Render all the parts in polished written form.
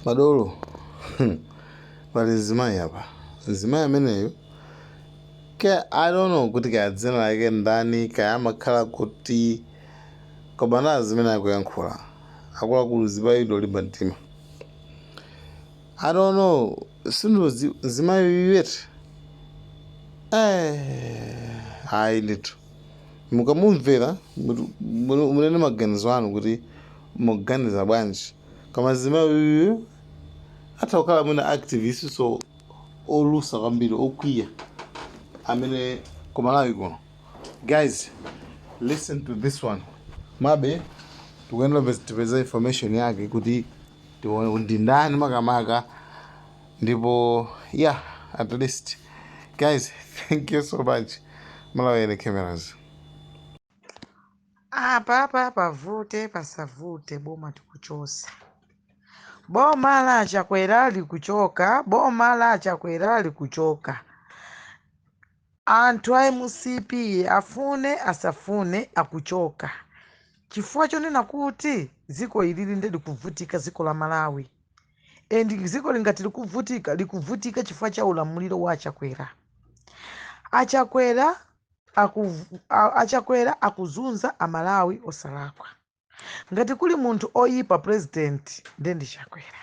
Madolo, pali mzimayi apa, mzimayi ameneyu ke, I don't know kuti kaya dzina lake ndani, kaya amakhala kuti, koma na zimene akuyankhula, akuluakulu, zimayi olimba mtima. I don't know, sindizi mzimayi yeti, ayi ndithu, mukamumvera munene maganizo anu kuti mukuganiza bwanji. Koma mzimayi uyu atha kukhala mwina activist, so olusa kwambiri, okwiya amene kumalawi kuno. Guys, listen to this one. Maybe tikuyenera tipeze information yake kuti tione ndi ndani makamaka. Ndipo yeah, at least, guys, thank you so much. Malawi ene cameras. Apapa pavute pasavute, boma tikuchosa. Boma la Chakwera likuchoka, boma la Chakwera likuchoka. Anthu a MCP afune asafune akuchoka, chifukwa chonena kuti dziko ilili ndi likuvutika, dziko la Malawi. And dziko lingati likuvutika, likuvutika chifukwa cha ulamuliro wa Achakwera. Achakwera akuzunza Amalawi osalakwa. Ngati kuli munthu oyipa president, ndiye ndi Chakwera.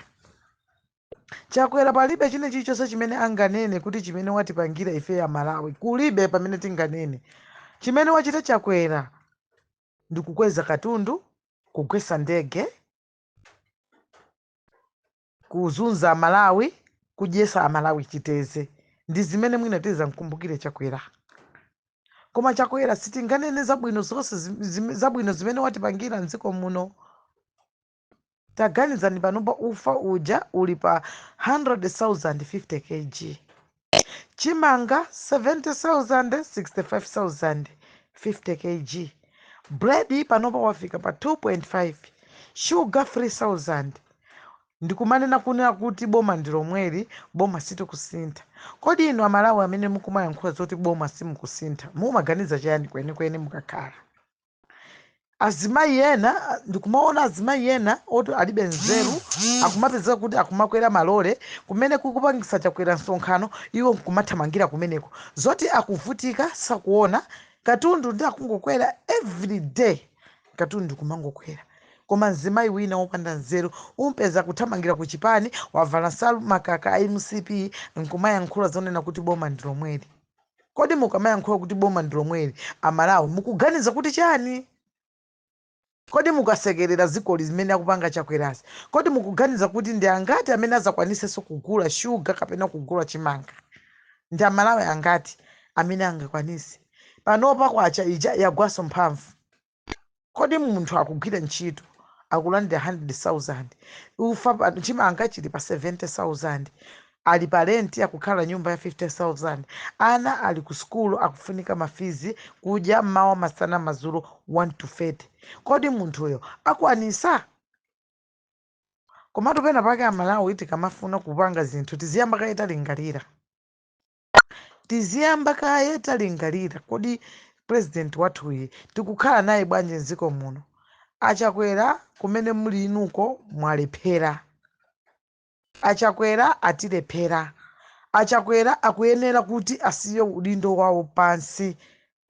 Chakwera palibe chine chilichonse chimene anganene kuti chimene watipangira ife ya Malawi, kulibe pamene tinganene. Chimene wachita Chakwera ndi kukweza katundu, kugwesa ndege, kuzunza Amalawi, kudyesa Amalawi chiteze. Ndi zimene mwina tizamkumbukire Chakwera. Koma Chakwera sitinganene zabwino zonse zabwino zimene watipangira mdziko muno. Taganizani, panopa ufa uja uli pa 100,000 50 kg, chimanga 70,000, 65,000 50 kg, bread panopa wafika pa 2.5, sugar 3000. Ndikumanena kunena kuti boma ndi lomweli, boma sitikusintha. Kodi inu Amalawi amene mukumayankhula zoti boma simukusintha, mumaganiza chiyani kwenikweni mukakhala? Azimayi ena, ndikumaona azimayi ena oti alibe nzeru, akumapezeka kuti akumakwera malole kumene kukupangisa Chakwera msonkhano, iwo nkumathamangira kumeneko. Zoti akuvutika sakuona. Katundu ndi akungokwera every day, katundu kumangokwera. Koma mzimayi wina wopanda nzeru umpeza kuthamangira ku chipani, wavala nsalu, makaka a MCP, nkumayankhula zonena kuti boma ndi lomweli. Kodi mukamayankhula kuti boma ndi lomweli, Amalawi, mukuganiza kuti chani? Kodi mukasekerera zikoli zimene akupanga Chakwerazi, kodi mukuganiza kuti ndi angati amene azakwanisenso kugula shuga kapena kugula chimanga? Ndi Amalawi angati amene angakwanise? Panopa kwacha ija yagwaso mphamvu. Kodi munthu akugwira ntchito, akulandira 100,000, ufa chimanga chili pa 70,000, ali pa renti, akukhala nyumba ya 50,000, ana ali ku sukulu, akufunika ma fees, kudya mmawa, masana, madzulo, 1 to 30, kodi munthuyo akwanisa? Komatu pena pake Amalawi tikamafuna kupanga zinthu, tiziyamba kaye talingalira, tiziyamba kaye talingalira. Kodi president wathuyi tikukhala naye bwanji mdziko muno? Achakwera, kumene muli inuko, mwalephera. Achakwera atilephera. Achakwera akuyenera kuti asiye udindo wawo pansi.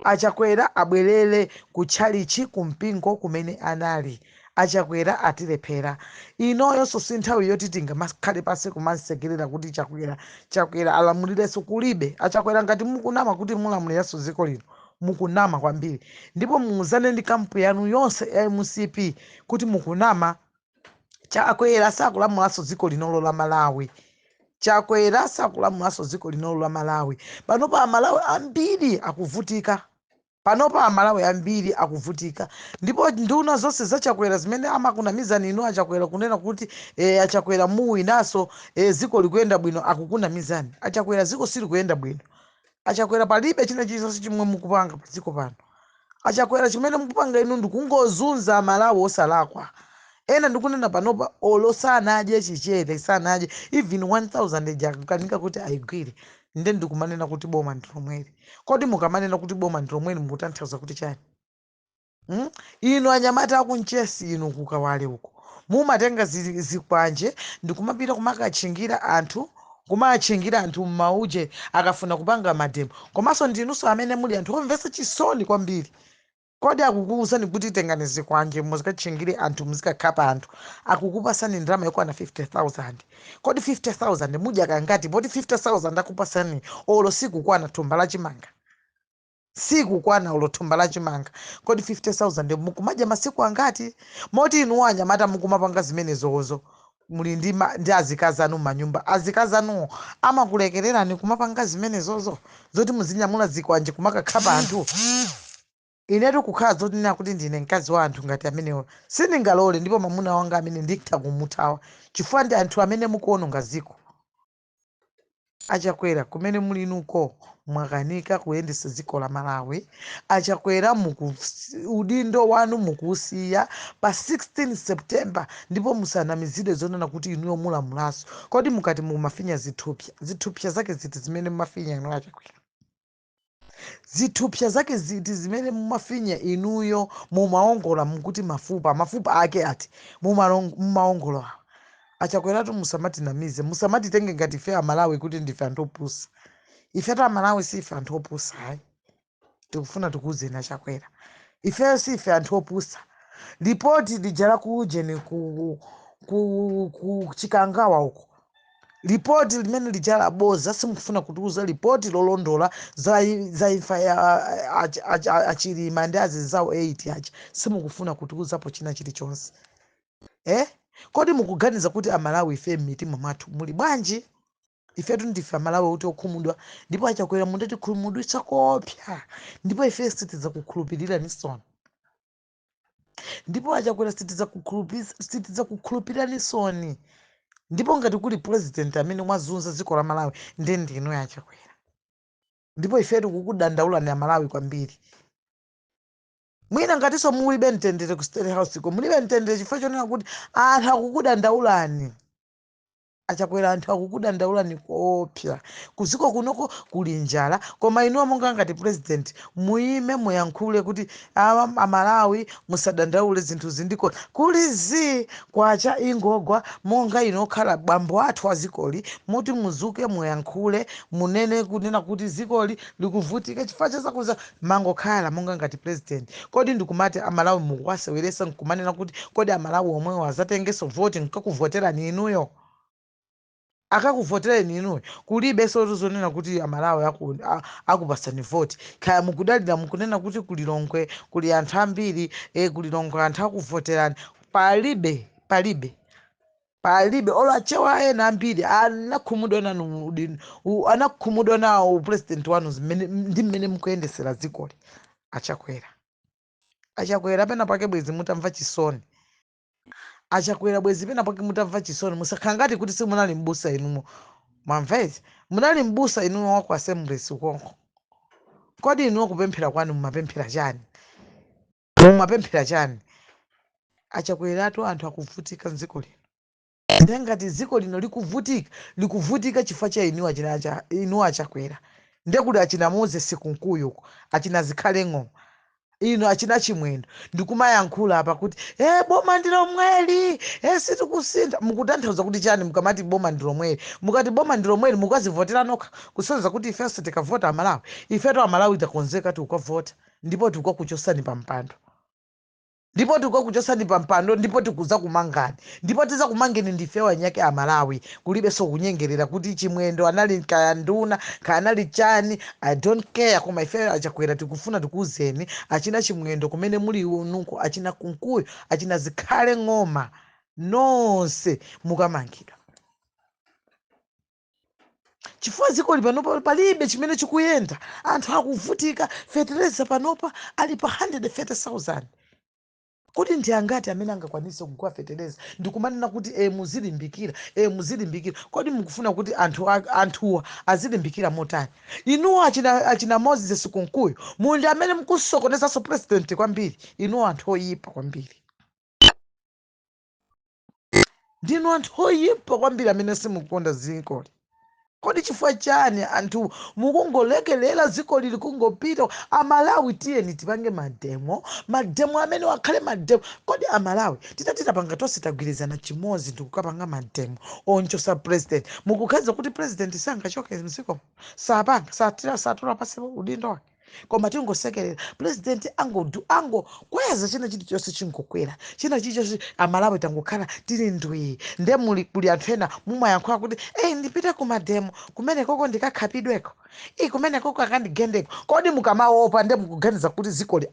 Achakwera abwerere ku tchalichi, ku mpingo kumene anali. Achakwera atilephera. Inoyonso si nthawi yoti tingamakhale pansi kumasekerera kuti Chakwera, Chakwera alamulirenso. Kulibe. Achakwera, ngati mukunama kuti mulamuliranso dziko lino, mukunama kwambiri. Ndipo muuzane ndi camp yanu yonse ya MCP kuti mukunama. Chakwera sakulamulanso dziko linolo la Malawi. Chakwera sakulamulanso dziko linolo la Malawi. Panopa Amalawi ambiri akuvutika, panopa Amalawi ambiri akuvutika. Ndipo nduna zonse zachakwera zimene amakunamizani inu Achakwera kunena kuti Achakwera muwinaso, dziko likuyenda bwino, akukunamizani. Achakwera, dziko silikuyenda bwino. Achakwera, palibe china chilichonse chimwe mukupanga pa dziko pano. Achakwera, chimene mukupanga inu ndikungozunza Amalawi osalakwa. Ena ndikunena panopa olo sanadye chichere, sanadye even 1000 ija, akukanika kuti ayigwire. Nde ndikumanena kuti boma ndi lomweli. Kodi mukamanena kuti boma ndi lomweli, mukutanthauza kuti chani? Inu anyamata akunchesi, inu kukawale uko, Mumatenga zikwanje ndikumapita kumakatchingira anthu, kumatchingira anthu m'mauje akafuna kupanga mademo. Komanso ndinunso amene muli anthu omvetsa chisoni kwambiri. Kodi akukuwuzani kuti tengani zikwanje muzikatchingire anthu, muzikakhapa anthu, akukupasani ndalama yokwana 50,000? Kodi 50,000 mudya kangati, poti 50,000 akupasani olo sikukwana thumba lachimanga? Sikukwana olo thumba lachimanga. Kodi 50,000 mukumadya masiku angati, moti inu anyamata mukumapanga zimenezozo muli ndi azikazi anu m'manyumba? Azikazi anuwo amakulekererani kumapanga zimenezozo, zoti muzinyamula zikwanje kumakakhapa anthu? Inetu kukhala zotinena kuti ndine mkazi wa anthu ngati amenewo, sindingalole, ndipo mwamuna wanga amene nditha kumuthawa, chifukwa ndi anthu amene mukuononga ziko. Achakwera, kumene mulinuko mwakanika kuyendesa dziko la Malawi. Achakwera, udindo wanu mukuusiya pa 16 September, ndipo musanamizidwe zonena kuti inuyo mulamulaso. Kodi mukati mumafinya zithupsa, zithupsa zake ziti zimene mumafinya inu achakwera? Zithupsa zake ziti zimene mumafinya inuyo? Mumaongola mukuti mafupa, mafupa ake ati mumaongola awa? Achakweratu, musamatinamize, musamatitenge ngati ife Amalawi kuti ndife anthu opusa. Ifetu Amalawi si ife anthu opusa, hayi. Tikufuna tikuwuzeni achakwera, ifeyo si ife anthu opusa. Lipoti lija la ku ujeni, ku Chikangawa uko, lipoti limene lija laboza. Simukufuna kutiuza lipoti lolondola za imfa ya Achilima ndi azinzawo 8 aja. Simukufuna kutiuzapo china chilichonse, eh? Kodi mukuganiza kuti Amalawi ife m'mitima mwathu muli bwanji? Ifetu ndife Amalawi kuti okhumudwa, ndipo achakwera mundatikhumudwitsa kopsa, ndipo ife sitidzakukhulupiriranisoni. Ndipo achakwera, sitidzakukhulupiriranisoni. Ndipo ngati kuli president amene mwazunza dziko la Malawi, ndiye ndinu achakwera, ndipo ifetu kukudandaulani Amalawi kwambiri. Mwina ngatinso mulibe mtendere ku State House ko, mulibe mtendere chifukwa chonena kuti anthu akukudandaulani. Achakwera, anthu akukudandaulani koopsa. Kuziko kunoko kuli njala, koma inuwo monga ngati president muyime muyankhule kuti Amalawi musadandaule, zinthu zindiko kuli zi kwacha ingogwa. Monga ino okhala bambo athu a zikoli, muti muzuke muyankhule, munene kunena kuti zikoli likuvutika chifukwa chazakuza, mangokhala monga ngati president. Kodi ndikumati Amalawi mukuwaseweresa nkumanena kuti, kodi Amalawi omwewo azatengenso voti nkakuvoterani inuyo? Akakuvotereni inuyo? Kulibe sotu zonena kuti Amalawi akupasani voti. Kaya mukudalira mukunena kuti kulilongwe kuli anthu ambiri, kulilongwe anthu akuvoterani, palibe, palibe, palibe. Olo achewa ena ambiri anakhumudwa nanu, anakhumudwa nawo upresident wanu ndi mmene mukuyendesera dzikoli, achakwera. Achakwera, pena pake bwezi mutamva chisoni. Achakwera, bwezi pena pake mutamva chisoni. Musakhala ngati kuti simunali mbusa inumo. Mwamva izi? Munali mbusa inumo wa ku Assemblies ukonko. Kodi inuwo kupemphera kwanu mumapemphera chani? Mumapemphera chani? Achakweratu, anthu akuvutika mdziko lino. Ndiye ngati dziko lino likuvutika, likuvutika chifukwa cha inuwo inuwo achakwera. Ndiye kuti achina Moses Kunkuyu, achina Zikhale Ng'oma, ino achina Chimwendo, ndikumayankhula apa kuti boma ndi lomweli, sitikusintha. Mukutanthauza kuti chani mukamati boma ndi lomweli? Mukati boma ndi lomweli, mukazivotera nokha, kusonyeza kuti ifenso tikavota Amalawi, ifeto Amalawi takonzeka, tikukavota ndipo tikukakuchosani pa mpando, ndipo tikukakuchosani pa mpando, ndipo tikuza kumangani, ndipo tizakumangeni ndife wanyake Amalawi. Kulibenso kunyengerera kuti Chimwendo anali kaya nduna, kaya anali chani, I don't care. Koma ife achakwera tikufuna tikuuzeni, achina Chimwendo kumene muli unuko, achina Kunkuyu, achina Zikhale Ng'oma, nonse mukamangidwa, chifukwa dziko panopa palibe chimene chikuyenda, anthu akuvutika. Fetereza panopa ali pa 130,000. Kuti ndi angati amene angakwanise kugula fetereza? Ndikumanena kuti muzilimbikira, muzilimbikira. Kodi mukufuna kuti anthuwa azilimbikira motani? Inuwo achina Moses Kunkuyu, mundi amene mukusokonezanso president kwambiri. Inuwo anthu oyipa kwambiri, ndinu anthu oyipa kwambiri amene simukukonda dzikoli. Kodi chifukwa chani anthu mukungolekelera dziko lili kungopita? Amalawi, tiyeni tipange mademo, mademo amene wakhale mademo. Kodi Amalawi, titati tapanga tonse, tagwirizana chimodzi ndikukapanga mademo onchosa president, mukukhaza kuti president sangachoke mdziko? Sapanga, satira, satula pasi udindo wake. Koma tingosekerera president, angodu angokweza china chilichonse, chingokwera china chilichonse. Amalawi tangokhala tili ndwii. Nde muli kuli anthu ena mumayankhula kuti, "Eyi, ndipite ku mademo kumene koko ndikakhapidweko, i kumene koko akandigendeko." Kodi mukamaopa, nde mukuganiza kuti dzikoli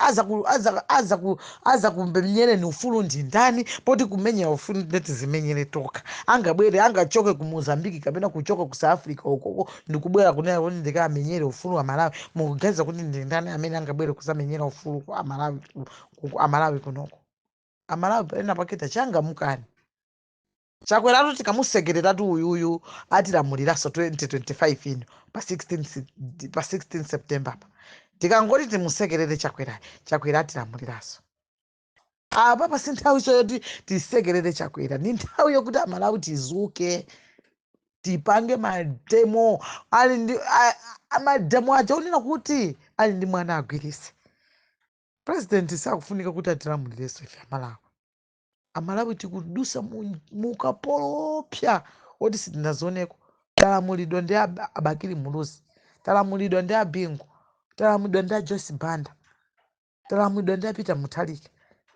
aza kumenyereni ufulu ndi ndani? Poti kumenyera ufulu nde tizimenyere tokha. Angabwere, angachoke ku Mozambiki kapena kuchoka ku South Africa ukoko ndikubwera kunena kuti ndikamenyere ufulu wa Malawi, mukuganiza kuti ndi ndani amene angabwere kuzamenyera ufulu ku Amalawi, ku Amalawi kunoko? Amalawi, pena paketa changamukani. Chakweratu tikamusekereratu uyuyu, atilamuliranso 2025 ino pa 16 pa 16 September pa. Tikangoti timusekerere Chakwerayi, Chakwera atilamuliranso. Apa pasi nthawi yoti tisekerere Chakwera, ni nthawi yokuti Amalawi tizuke, tipange mademo. Ali ndi mademo aja onena kuti ali ndi mwana agwirise. President sakufunika kuti atilamulirenso ife Amalawi. Amalawi tikudusa mu ukapolo opsa oti sitinazioneko. Talamulidwa ndi Abakili Muluzi, talamulidwa ndi Abingu, talamulidwa ndi a Joyce Banda, talamulidwa ndi a Peter Mutharika,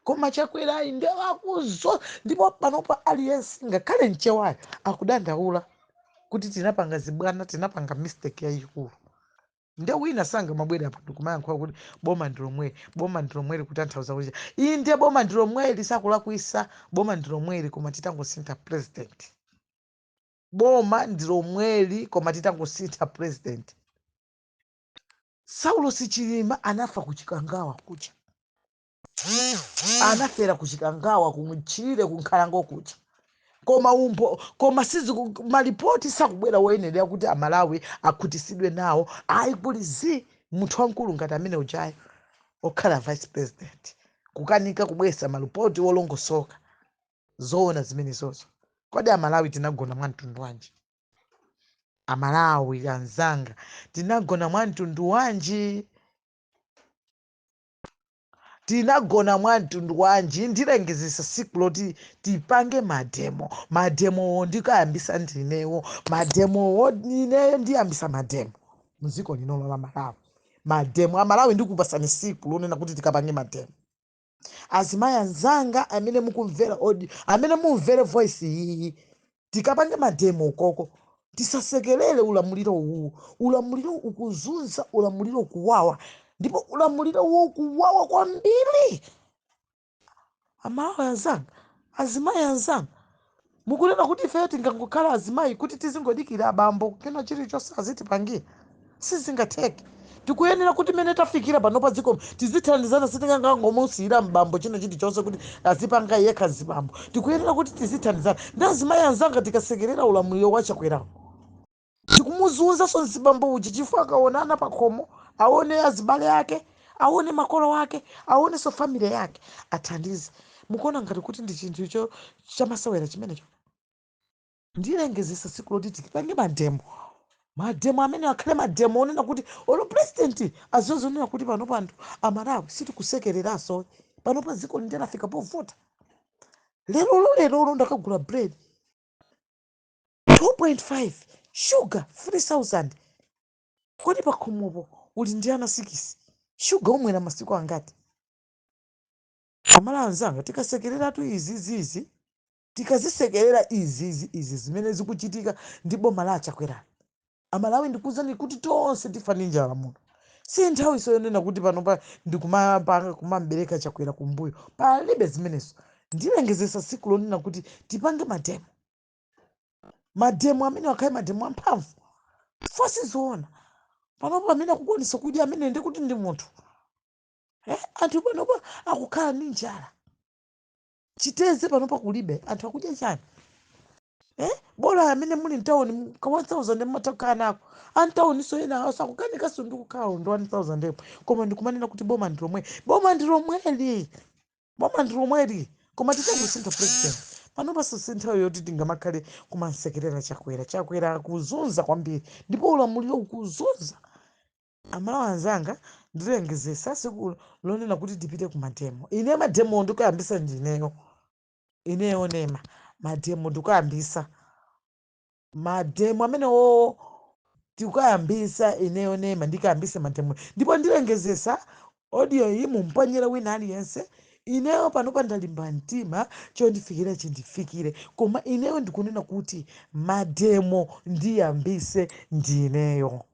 koma Chakwerayi ndi akuzo. Ndipo panopa aliyense, ngakhale mchewayo, akudandaula kuti tinapanga zibwana, tinapanga mistake yayikulu. Nde wina sanga mabwera apa ndikumayankhula kuti boma ndi lomweli, boma ndi lomweli, kutanthauza kuti inde, boma ndi lomweli, sakulakwisa, boma ndi lomweli, koma titangosintha president. Boma ndi lomweli, koma titangosintha president. Saulos Chilima anafa kuchikangawa kucha, anafera kuchikangawa, kumutchire, kunkhalango kucha, koma umbo koma siziku malipoti sakubwera woyenera kuti Amalawi akhutisidwe nawo. Ayi, kuli zi munthu wamkulu ngati amene ujayo okhala vice president kukanika kubwesa malipoti wolongosoka. Zoona zimenezozo? Kodi Amalawi tinagona mwa mtundu wanji? Amalawi anzanga, tinagona mwa mtundu wanji? Tinagona mwa mtundu wanji? Ndilengezesa siku loti tipange mademo. Mademowo ndikayambisa ndinewo. Mademowo ineyo ndiyambisa mademo mdziko linolo la Malawi. Mademo, Amalawi, ndikupasani siku lonena kuti tikapange mademo. Azimayi anzanga amene mukumvera audio, amene mumvere voice iyi, tikapange mademo ukoko. Tisasekelere ulamuliro uwu. Ulamuliro ukuzunza, ulamuliro ukuwawa, ndipo ulamuliro uwu ukuwawa kwambiri. Amalawi anzanga, azimayi anzanga, mukunena kuti ifeyo tingangokhala azimayi kuti tizingodikira abambo kena chilichonse azitipangira? Sizingatheke. Tikuyenera kuti mene tafikira pano pa dziko tizithandizana. Sitingangomusiyira mbambo china chilichonse kuti azipanga yekha zibambo. Tikuyenera kuti tizithandizana ndi azimayi anzanga. Tikasekerera ulamuliro wa Chakwerawo, tikumuzunzanso mzibambo uja, chifukwa akaonana pakhomo, aone azibale ake, aone makolo ake, aonenso family yake, athandize. Mukuona ngati kuti ndi chinthu cho chamasewera chimenecho? Ndilengezesa siku loti tipange mademo. Mademo amene akhale mademo onena kuti olo president azozonena kuti pano panthu Amalawi sitikusekereranso. Pano pa dziko lindalafika povuta. Lerolo, lerolo ndakagula bread 2.5, sugar 3000. Kodi pakhomopo uli ndi ana 6, shuga umwera masiku angati? Amalawi anzanga, tikasekereratu izizizi, tikazisekerera izizi, izi zimene zikuchitika ndi boma la Chakwera, Amalawi, ndikuwuzani kuti tonse tifa ndi njala muno. Si nthawi soyonena kuti panopa ndikumapanga kumambereka Chakwera kumbuyo. Palibe zimenezo. Ndilengezesa siku lonena kuti tipange mademo. Mademo amene akhale mademo amphamvu. Fosizoona panopa amene akukwanisa kudya amene ndi kuti ndi munthu, eh? Anthu panopa akukhala ndi njala. Chiteze panopa kulibe. Anthu akudya chani, eh? Bola amene muli mtawuni, ka 1000 mmatha kukhala nako. Antawuni so ena asakukanikanso ndi kukhala ndi 1000 emwe. Koma ndikumanena kuti boma ndi lomwe, boma ndi lomweli, boma ndi lomweli, koma titangosintha president. Panopanso si nthawi yoti tingamakhale kumansekerera Chakwera. Chakwera akuzunza kwambiri ndipo ulamuliro ukuzunza. Amalawi anzanga, ndilengezesa siku lonena kuti tipite ku mademo. Ine mademo ndikuyambisa ndineyo, ineyo Nema, mademo ndikuyambisa. Mademo amenewo tikuyambisa ineyo Nema, ndikayambise mademo ndipo ndilengezesa audio iyi, mumponyera wina aliyense. Ineyo panopa ndalimba mtima, chondifikira chindifikire, koma ineyo ndikunena kuti mademo ndiyambise ndineyo,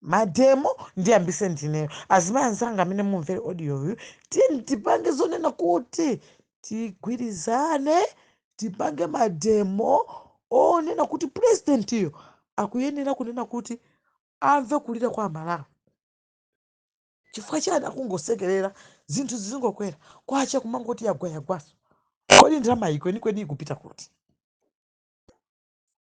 mademo ndiyambise ndineyo. Azimayi anzanga amene mumvere audioyu, tiyeni tipange zonena kuti tigwirizane, tipange mademo onena kuti presidentiyo akuyenera kunena kuti amve kulira kwa Amalawi. Chifukwa chani akungosekerera zinthu zizingokwera, kwacha kumangoti yagwa yagwaso? Kodi ndalama iyi kwenikweni ikupita kuti,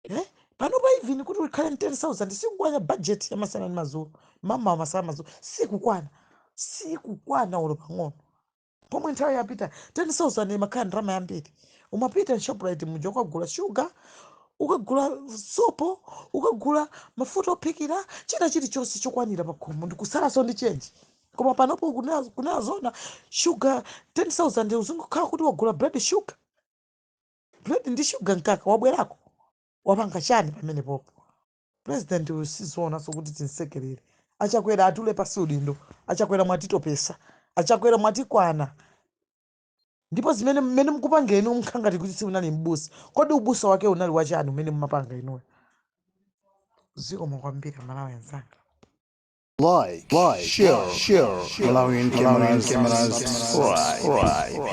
eh? Panopa even kuti ukhale 10,000 sikukwana. Budget ya masana ndi madzulo, mama, masana, madzulo, sikukwana, sikukwana ulo pang'ono. Pomwe nthawi yapita 10,000 imakhala ndalama yambiri. Umapita m'Shoprite muja, ukagula shuga, ukagula sopo, ukagula mafuta ophikira, china chilichonse chokwanira pakhomo ndikusalanso ndi change. Koma panopo kunena zona, shuga 10,000 uzingokhala kuti wagula bread, sugar, bread ndi shuga, mkaka wabwerako. Wapanga chani pamene popo president uyu? Sizionanso kuti tinsekerere. Achakwera atule pasi udindo. Achakwera, mwatitopesa. Achakwera, mwatikwana. Ndipo zimene mmene mukupanga inu, mkhangati kuti siunali mbusa. Kodi ubusa wake unali wachani umene mumapanga inuyo? Zikomo kwambiri, Amalawi anzanga. Like, share, share, Malawian cameras, subscribe.